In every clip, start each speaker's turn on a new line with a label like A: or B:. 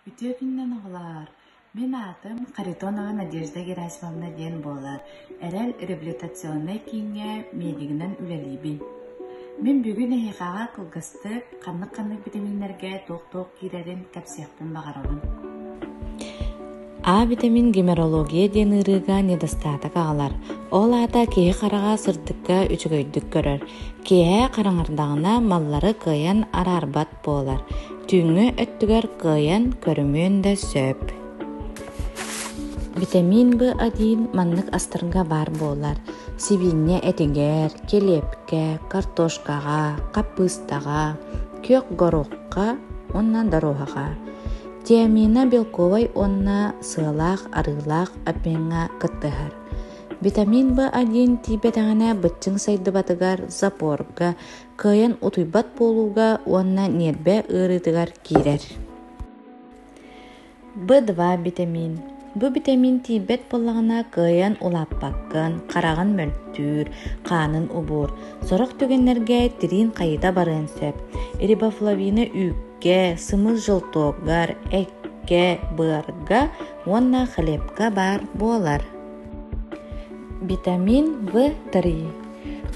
A: Үтүө күнүнэн оҕолоор! Мин аатым Харитонова Надежда Герасимовна диэн буолар. Эрэл реабилитационнай кииҥҥэ медигинэн үлэлиибин. Мин бүгүн эһиэхэҕэ кылгастык ханнык-ханнык битэмииннэргэ туох-туох киирэрин кэпсиэхпин баҕарабын.
B: А витамин гемерология диэн ыарыыга недостаток аҕалар. Ол аата киһи хараҕа сырдыкка үчүгэйдик көрөр. Киэһэ хараҥардаҕына маллары кыайан араарбат буолар. Түүҥҥү өттүгэр кыайан көрүмүөн да сөп. Витамин В1 маннык астарга баар буолар: сибиинньэ этигэр, килиэпкэ, картошкаҕа, хаппыыстаҕа, күөх горохха уонна доруоһаҕа. Тиамина белковай уонна сыалаах-арыылаах обмеҥҥа кыттыһар. Витамин В1 тиийбэтэҕинэ быччыҥ сайдыбатыгар, запорга, кыайан утуйбат буолууга уонна ньиэрбэ ыарыытыгар киирэр. Б2 битэмиин. Бу битэмиин тиийбэт буоллаҕына кыайан улааппаккын, хараҕын мөлтүүр, хаанын убуур. Сорох түгэннэргэ тириин хайыта барыан сөп. Рибофлавины үүккэ, сымыыт желтогар, эккэ, быарга уонна хлебка баар буолар. Витамин В3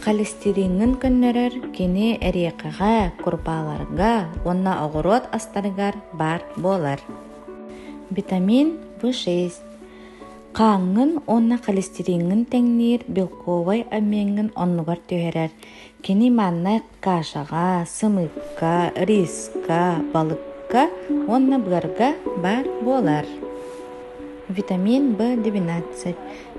B: Холестериҥҥын көннөрөр кини эриэхэҕэ, курупааларга уонна оҕуруот астарыгар баар буолар. Витамин В6 Хааҥҥын уонна холестериҥҥын тэҥниир белковай обмеҥҥын оннугар түһэрэр. Кини манна кашаҕа, сымыыкка, риска, балыкка уонна быарга баар буолар. Витамин В12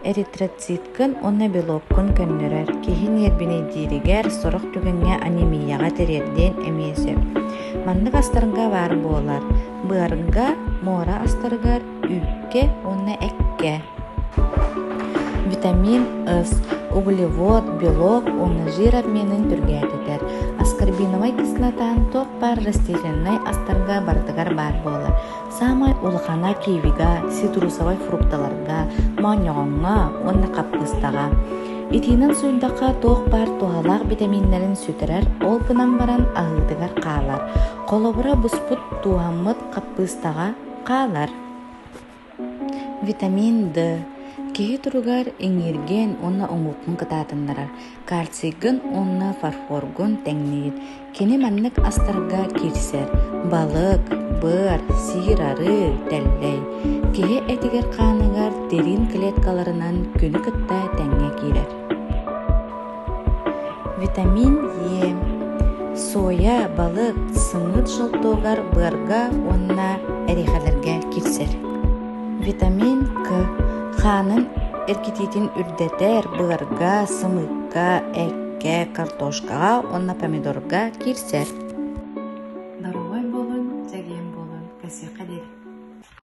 B: эритроциткын уонна белоккун көннөрөр, киһи ньиэрбинэйдииригэр, сорох түгэҥҥэ анемияҕа тириэрдиэн эмиэ сөп. Маннык астарга баар буолар: быарга, муора астарыгар, үүккэ уонна эккэ. Витамин С углевод, белок уонна жир обменын түргээтэтэр. Аскорбиновай кислотаан туох баар растительнай астарга барытыгар баар буолар. Саамай улахана кивига, цитрусовай фрукталарга, моонньоҕоҥҥо уонна хаппыыстаҕа. Итиинэн суйдахха туох баар туһалаах битэмииннэрин сүтэрэр, ол гынан баран аһыытыгар хаалар. Холобура буспут тууһаммыт хаппыыстаҕа хаалар. Витамин Д киһи туругар иҥииргин уонна уҥуоххун кытаатыннарар, кальцийгын уонна фарфоргун тэҥниир. Кини маннык астарга киирсэр: балык, быар, сиир арыы, тэллэй. Киһи этигэр-хааныгар тириин клеткаларынан күнү кытта тэҥҥэ киирэр. Витамин Е соя, балык, сымыыт желтогар, быарга уонна эриэхэлэргэ киирсэр. Витамин К хаанын эргитиитин үрдэтэр, быарга, сымыыкка, эккэ, картошкаҕа уонна помидорга киирсэр.